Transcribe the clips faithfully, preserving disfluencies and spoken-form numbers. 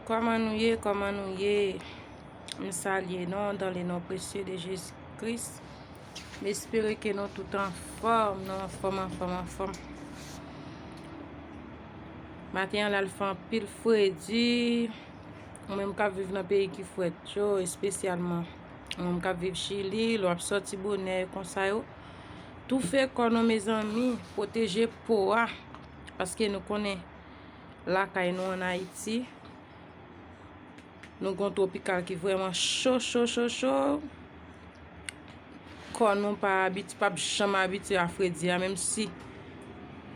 Kòman nou ye? Kòman nou ye? M salye nou dans le nom précieux de Jésus-Christ. M espere ke nou tout anfòm, nou anfòm, anfòm, anfòm. Maten an la, l fè anpil fredi. Ou menm k ap viv nan peyi ki frèt yo, espesyalman ou menm k ap viv Chili, lè w ap sòti bonè konsa yo, toufe kò nou, mezanmi, pwoteje po a, paske nou konnen lakay nou ann Ayiti, nou gen yon twopikal ki vrèman cho, cho, cho, cho. Kò nou pa abitye, p ap janm abitye a fredi a, menm si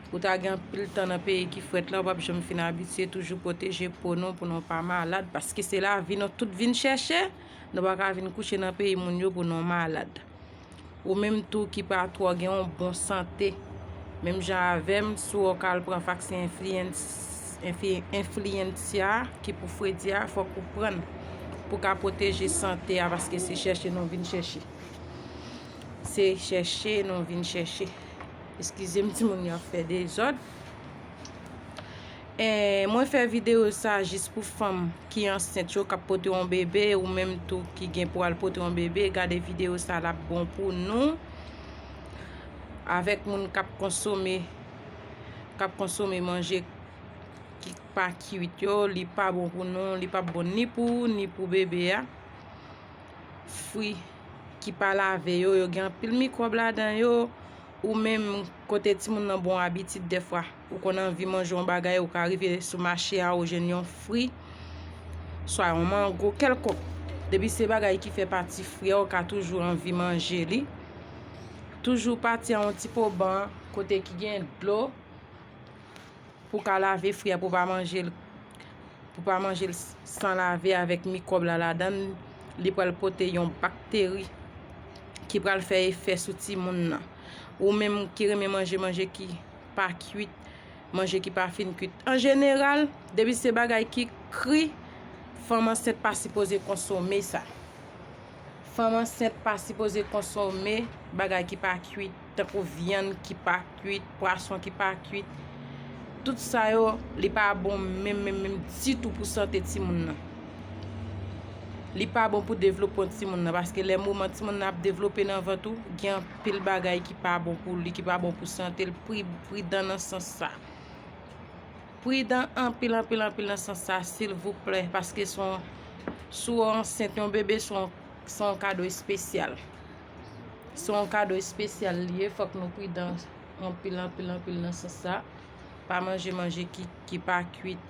ou ta gen anpil tan nan peyi ki frèt la, ou p ap janm fin abitye. Toujou pwoteje po nou pou nou pa malad, paske se lavi nou tout vin chèche. Nou pa ka vin kouche nan peyi moun yo pou nou malad. Ou menm tou ki pa twò gen yon bon sante, menm jan avè m, si w ka al pran vaksen enfliyens-, enfli-, enfliyensya ki pou fredi a, fòk ou pran l pou ka pwoteje sante a, paske se chèche nou vin chèche. Se chèche nou vin chèche. Eskize m, timoun yo ap fè dezòd. Eh, mwen fè videyo sa jis pou fanm ki ansent yo, k ap pote yon bebe, ou menm tou ki gen pou al pote yon bebe, gade videyo sa, l ap bon pou nou. Avèk moun k ap konsome, k ap konsome manje ki pa kuit yo, li pa bon pou nou, li p ap bon ni pou ou, ni pou bebe a. Fwi ki pa lave yo, yo gen anpil mikwòb ladan yo. Ou menm, kote timoun nan bon abitid, dèfwa ou konn anvi manje yon bagay, ou ka rive sou mache a, ou jwenn yon fwi, swa yon mango kèlkonk. Depi se bagay ki fè pati fri a, ou ka toujou anvi manje li. Toujou pati an yon ti po ban kote ki gen dlo, pou ka lave fwi a, pou pa manje l, pou pa manje l san lave avèk mikwòb la ladan l, li pral pote yon bakteri ki pral fè efè sou timoun nan. Ou menm ki renmen manje manje ki pa kuit, manje ki pa fin kuit. An jeneral, depi se bagay ki kri, fanm ansent pa sipoze konsome sa. Fanm ansent pa sipoze konsome bagay ki pa kuit, tankou vyann ki pa kuit, pwason ki pa kuit. Tout sa yo, li pa bon menm, menm, menm ditou pou sante timoun nan. Li pa bon pou devlopman timoun nan, paske lè moman timoun nan ap devlope nan vant ou, gen anpil bagay ki pa bon pou li, ki pa bon pou sante l. Pri-, pridan nan sans sa. Pridan anpil, anpil, anpil nan sans sa, silvouplè, paske se yon, si w ansent yon bebe, se yon, se yon kado espesyal. Se yon kado espesyal li ye, fòk nou pridan anpil, anpil, anpil nan sans sa. Pa manje manje ki, ki pa kuit.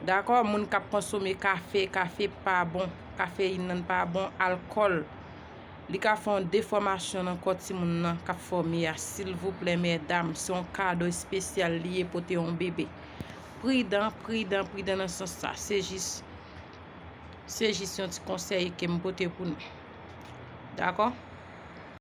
Dakò? Moun k ap konsome kafe, kafe pa bon, kafeyin nan pa bon, alkòl. Li ka fè yon defòmasyon nan kò timoun nan k ap fòme a. Silvouplè, medam, se yon kado espesyal li ye pote yon bebe. Pridan, pridan, pridan nan sans sa. Se jis, se jis yon ti konsèy ke m pote pou nou. Dakò?